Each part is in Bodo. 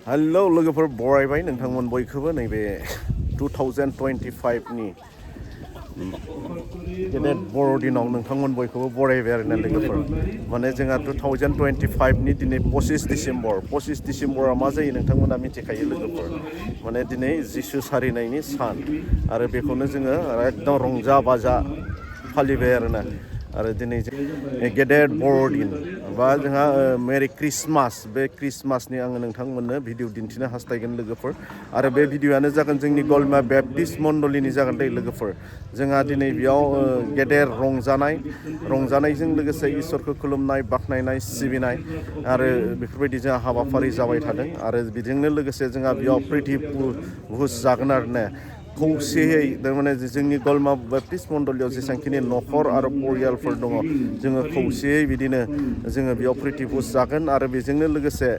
हेलौ लोगोफोर बरायबाय नोंथांमोन बयखौबो नैबे 2025 नि गेदेर बर'दिनाव नोंथांमोन बयखौबो बरायबाय आरोना लोगोफोर माने जोंहा 2025 नि दिनै 25 डिसेम्बरा मा जायो नोंथांमोना मिथिखायो लोगोफोर माने दिनै जिसु सारिनायनि सान आरो बेखौनो जोङो एकदम रंजा बाजा फालिबाय आरोना आरो दिनै गेदेर बर'दिन बा जोंहा मेरि क्रिसमास बे क्रिसमासनि आङो नोंथांमोननो भिडिअ दिन्थिनो हास्थायगोन लोगोफोर आरो बे भिडिअआनो जागोन जोंनि गलमा बेप्टिस्ट मण्डलिनि जागोन दै लोगोफोर जोंहा दिनै बेयाव गेदेर रंजानायजों लोगोसे इसोरखौ खुलुमनाय बाख्नायनाय सिबिनाय आरो बेफोरबायदि जोंहा हाबाफारि जाबाय थादों आरो बेजोंनो लोगोसे जोंहा बेयाव प्रिथि भुज जागोन आरोना खौसेयै थारमाने जोंनि गलमा बेप्टिस्ट मण्डलियाव जेसेबांखिनि न'खर आरो परियालफोर दङ जोङो खौसेयै बिदिनो जोङो बेयाव प्रिथि भुज जागोन आरो बेजोंनो लोगोसे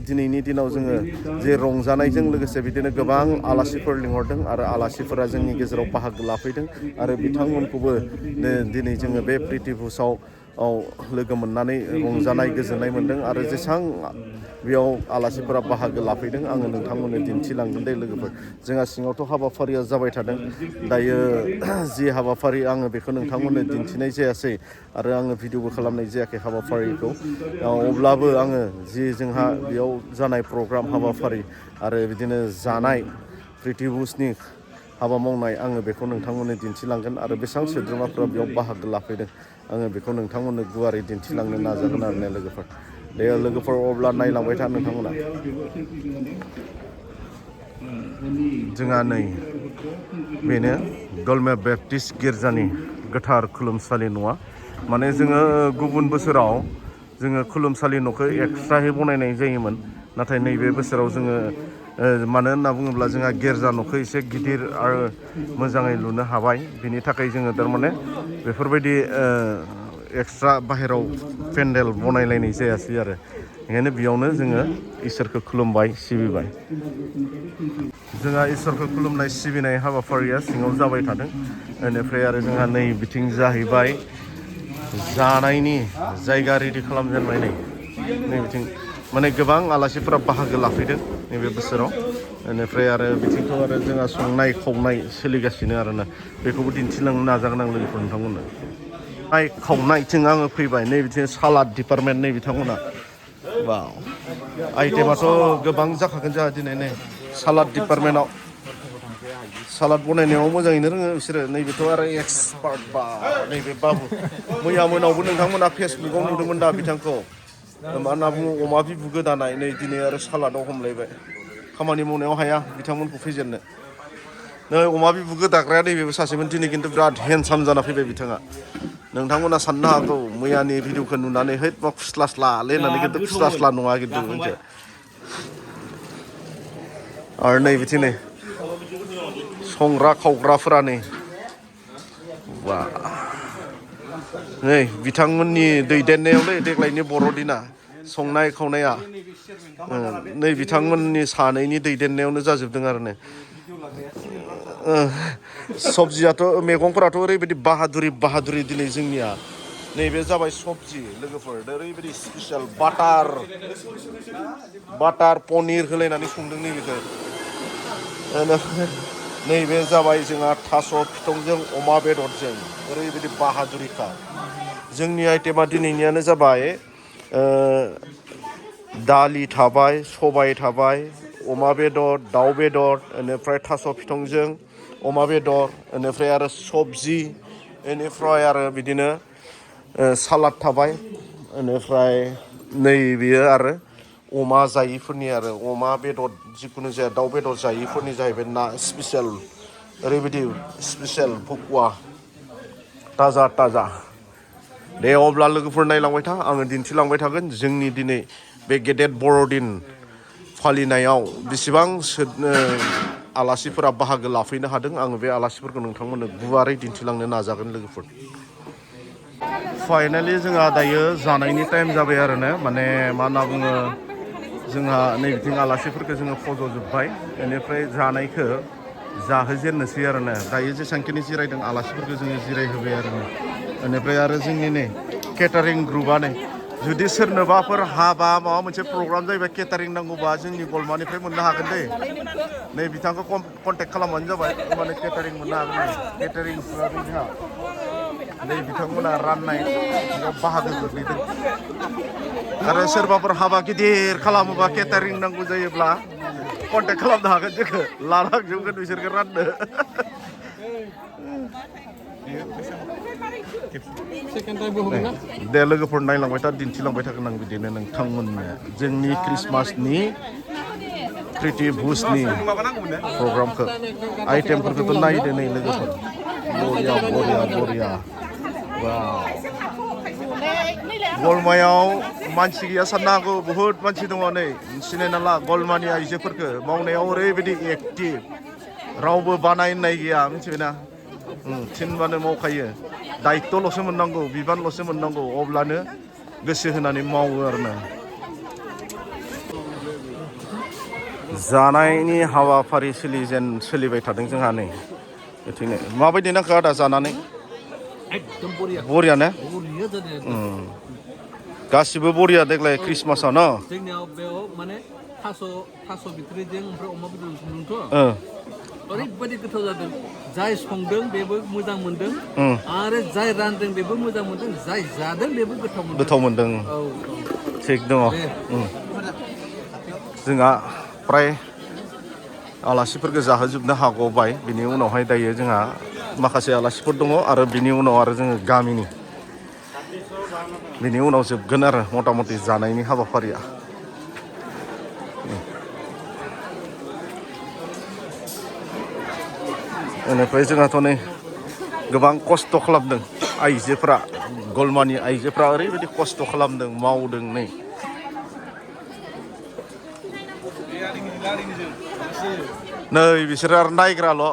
दिनैनि दिनाव जोङो जे रंजानायजों लोगोसे बिदिनो गोबां आलासिफोर लिंहरदों आरो आलासिफोरा जोंनि गेजेराव बाहागो लाफैदों आरो बिथांमोनखौबो दिनै जोङो बे प्रिथि भुजआव लोगो मोननानै रंजानाय गोजोननाय मोन्दों आरो जेसेबां बेयाव आलासिफोरा बाहागो लाफैदों आङो नोंथांमोननो दिन्थिलांगोन दे लोगोफोर जोंहा सिङावथ' हाबाफारिया जाबाय थादों दायो जि हाबाफारि आङो बेखौ नोंथांमोननो दिन्थिनाय जायासै आरो आङो भिडिअबो खालामनाय जायाखै हाबाफारिखौ अब्लाबो आङो जि जोंहा बेयाव जानाय प्रग्राम हाबाफारि आरो बिदिनो जानाय प्रिथि भुजनि हाबा मावनाय आङो बेखौ नोंथांमोननो दिन्थिलांगोन आरो बेसेबां सोद्रोमाफ्रा बेयाव बाहागो लाफैदों आङो बेखौ नोंथांमोननो गुवारै दिन्थिलांनो नाजागोन आरो लोगोफोर दे लोगोफोर अब्ला नायलांबाय था नोंथांमोना जोंहा नै बेनो गलमा बेप्टिस्ट गिर्जानि गोथार खुलुमसालि न'आ माने जोङो गुबुन बोसोराव जोङो खुलुमसालि न'खौ एक्सट्राहै बनायनाय जायोमोन नाथाय नैबे बोसोराव जोङो मानो होनना बुङोब्ला जोंहा गिर्जा न'खौ एसे गिदिर आरो मोजाङै लुनो हाबाय बिनि थाखाय जोङो थारमाने बेफोरबायदि एक्सट्रा बाहेराव पेन्डेल बनायलायनाय जायासै आरो ओंखायनो बेयावनो जोङो इसोरखौ खुलुमबाय सिबिबाय जोंहा इसोरखौ खुलुमनाय सिबिनाय हाबाफारिया सिङाव जाबाय थादों बेनिफ्राय आरो जोंहा नै बिथिं जाहैबाय जानायनि जायगा रेडि खालामजेनबाय नै बिथिं माने गोबां आलासिफोरा बाहागो लाफैदों नैबे बोसोराव बेनिफ्राय आरो बिथिंथ' आरो जोंहा संनाय खावनाय सोलिगासिनो आरोना बेखौबो दिन्थिलांनो नाजागोन आं लोगोफोर नोंथांमोननो खावनायथिं आङो फैबाय नै बिथिं सालाद डिपार्टमेन्ट नै बिथांमोना बा आइटेमाथ' गोबां जाखागोन जोंहा दिनै नै सालाद डिपार्टमेन्टआव सालाद बनायनायाव मोजाङैनो रोङो बिसोरो नैबेथ' आरो एक्सपार्ट बा नैबे बाबु मैया मोनावबो नोंथांमोना फेसबुकाव नुदोंमोन दा बिथांखौ मा होनना बुङो अमा बिबु गोदानाय नै दिनै आरो सालादाव हमलायबाय खामानि मावनायाव हाया बिथांमोनखौ फेजेननो नै अमा बिबु गोदाग्राया नैबेबो सासेमोन दिनै खिन्थु बिराद हेन्डसाम जाना फैबाय बिथाङा नोंथांमोना साननो हागौ मैयानि भिडिअखौ नुनानै हैद मा खुस्लास्लालै होननानै खिन्थु खुस्लास्ला नङा खिन्थु मोनसे आरो नै बिथिं नै संग्रा खावग्राफोरा नै बा नै बिथांमोननि दैदेननायावलै देग्लायनि बर'दिना संनाय खावनाया नै बिथांमोननि सानैनि दैदेननायावनो जाजोबदों आरो नै सबजियाथ' मैगंफोराथ' ओरैबायदि बाहादुरि दिनै जोंनिया नैबे जाबाय सबजि लोगोफोर ओरैबायदि स्पेसियेल बाटार पनिर होलायनानै संदों नैबेखौ नैबे जाबाय जोंहा थास' फिथंजों अमा बेदरजों ओरैबायदि बाहादुरिखा जोंनि आइटेमा दिनैनियानो जाबाय दालि थाबाय सबाय थाबाय अमा बेदर दाउ बेदर बेनिफ्राय थास' फिथंजों अमा बेदर बेनिफ्राय आरो सबजि बेनिफ्राय आरो बिदिनो सालाद थाबाय बेनिफ्राय नै बेयो आरो अमा जायैफोरनि आरो अमा बेदर जिखुनु जाया दाउ बेदर जायैफोरनि जाहैबाय ना स्पेसियेल ओरैबायदि स्पेसियेल भकुवा ताजा दे अब्ला लोगोफोर नायलांबाय था आङो दिन्थिलांबाय थागोन जोंनि दिनै बे गेदेर बर'दिन फालिनायाव बेसेबां आलासिफोरा बाहागो लाफैनो हादों आङो बे आलासिफोरखौ नोंथांमोननो गुवारै दिन्थिलांनो नाजागोन लोगोफोर फाइनालि जोंहा दायो जानायनि टाइम जाबाय आरोना माने मा होनना बुङो जोंहा नै बिथिं आलासिफोरखौ जोङो फज'जोब्बाय बेनिफ्राय जानायखौ जाहोजेननोसै आरोना दायो जेसेबांखिनि जिरायदों आलासिफोरखौ जोङो जिरायहोबाय आरोना बेनिफ्राय आरो जोंनि नै केटारिं ग्रुपआ नै जुदि सोरनोबाफोर हाबा माबा मोनसे प्रग्राम जायोबा केटारिं नांगौबा जोंनि गलमानिफ्राय मोननो हागोन दै नै बिथांखौ कन्टेक्ट खालामबानो जाबाय होमबानो केटारिं मोननो हागोन केटारिं जोंहा नै बिथांमोना राननाय बाहागो गोग्लैदों आरो सोरबाफोर हाबा गिदिर खालामोबा केटारिं नांगौ जायोब्ला कन्टेक्ट खालामनो हागोन जोंखौ लालांजोबगोन बिसोरखौ राननो दे लोगोफोर नायलांबाय था दिन्थिलांबाय थागोन आं बिदिनो नोंथांमोननो जोंनि क्रिसमासनि प्रिटि भुजनि प्रग्रामखौ आइटेमफोरखौथ' नायदो नै लोगोफोर बरिया बरिया बरिया गलमायाव मानसि गैया साननो हागौ बुहुत मानसि दङ नै सिनायना ला गलमानि आइजोफोरखौ मावनायाव ओरैबायदि एक्टिभ रावबो बानायनाय गैया मिथिबायना थिनबानो मावखायो दायित्वल'सो मोननांगौ बिबानल'सो मोननांगौ अब्लानो गोसो होनानै मावो आरोना जानायनि हाबाफारि सोलिबाय थादों जोंहा नै बिथिंनो माबायदि नांखो आदा जानानै बरियानो गासिबो बरिया देग्लाय क्रिसमासाव न जोंनियाव बेयाव माने थास' बिथ्रिजों ओमफ्राय अमा बेदर संदोंथ' ओरैबायदि गोथाव जादों जाय संदों बेबो मोजां मोनदों आरो जाय रानदों बेबो मोजां मोनदों जाय जादों बेबो गोथाव मोनदों थिग दङ जोंहा फ्राय आलासिफोरखौ जाहोजोबनो हागौबाय बिनि उनावहाय दायो जोंहा माखासे आलासिफोर दङ आरो बिनि उनाव आरो जोङो गामिनि बिनि उनाव जोबगोन आरो मथा मथि जानायनि हाबाफारिया बेनिफ्राय जोंहाथ' नै गोबां खस्थ' खालामदों आइजोफ्रा गलमानि आइजोफ्रा ओरैबायदि खस्थ' खालामदों मावदों नै नै बिसोरो आरो नायग्राल'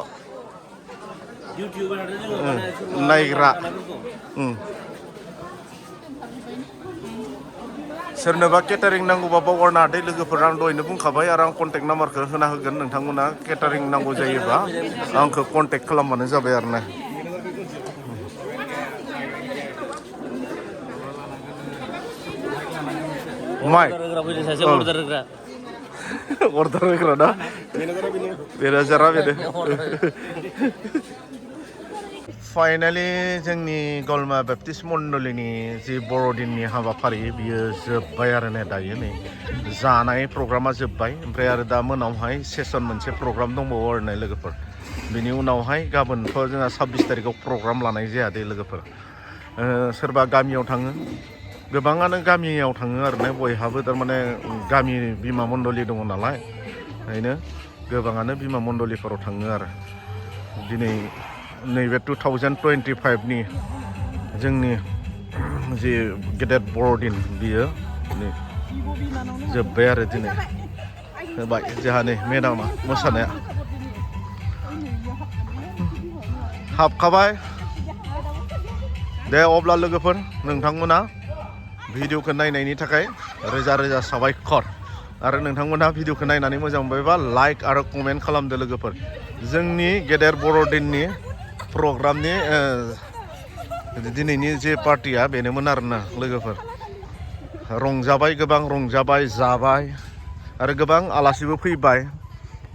नायग्रा सोरनोबा केटारिं नांगौबा बावगारनो हादै लोगोफोर आं दहायनो बुंखाबाय आरो आं कन्टेक्ट नाम्बारखौ होना होगोन नोंथांमोना केटारिं नांगौ जायोबा आंखौ कन्टेक्ट खालामबानो जाबाय आरो ना माइ अर्डार होग्रा ना बेनो फाइनालि जोंनि गलमा बेप्टिस्ट मण्डलिनि जि बर'दिननि हाबाफारि बियो जोब्बाय आरो ने दायो नै जानाय प्रग्रामा जोब्बाय ओमफ्राय आरो दा मोनावहाय सेसन मोनसे प्रग्राम दंबावो आरो ने लोगोफोर बिनि उनावहाय गाबोनथ' जोंहा 26 तारिखआव प्रग्राम लानाय जाया दे लोगोफोर सोरबा गामियाव थाङो गोबाङानो गामियाव थाङो आरो ने बयहाबो थारमाने गामि बिमा मण्डलि दङ नालाय ओंखायनो गोबाङानो बिमा मण्डलिफोराव थाङो आरो दिनै नैबे 2025नि जोंनि जि गेदेर बर'दिन बियो जोब्बाय आरो दिनै होबाय जोंहा नै मेदामा मोसानाया हाबखाबाय दे अब्ला लोगोफोर नोंथांमोना भिडिअखौ नायनायनि थाखाय रोजा रोजा साबायखर आरो नोंथांमोनहा भिडिअखौ नायनानै मोजां मोनबायबा लाइक आरो कमेन्ट खालामदो लोगोफोर जोंनि गेदेर बर'दिननि प्रग्रामनि दिनैनि जे पार्टिया बेनोमोन आरोना लोगोफोर रंजाबाय गोबां रंजाबाय जाबाय आरो गोबां आलासिबो फैबाय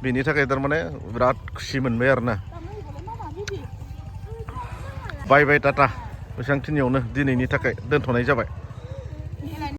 बेनि थाखाय थारमाने बिराद खुसि मोनबाय आरोना बाय बाय टाटा बेसेबांखिनियावनो दिनैनि थाखाय दोनथ'नाय जाबाय।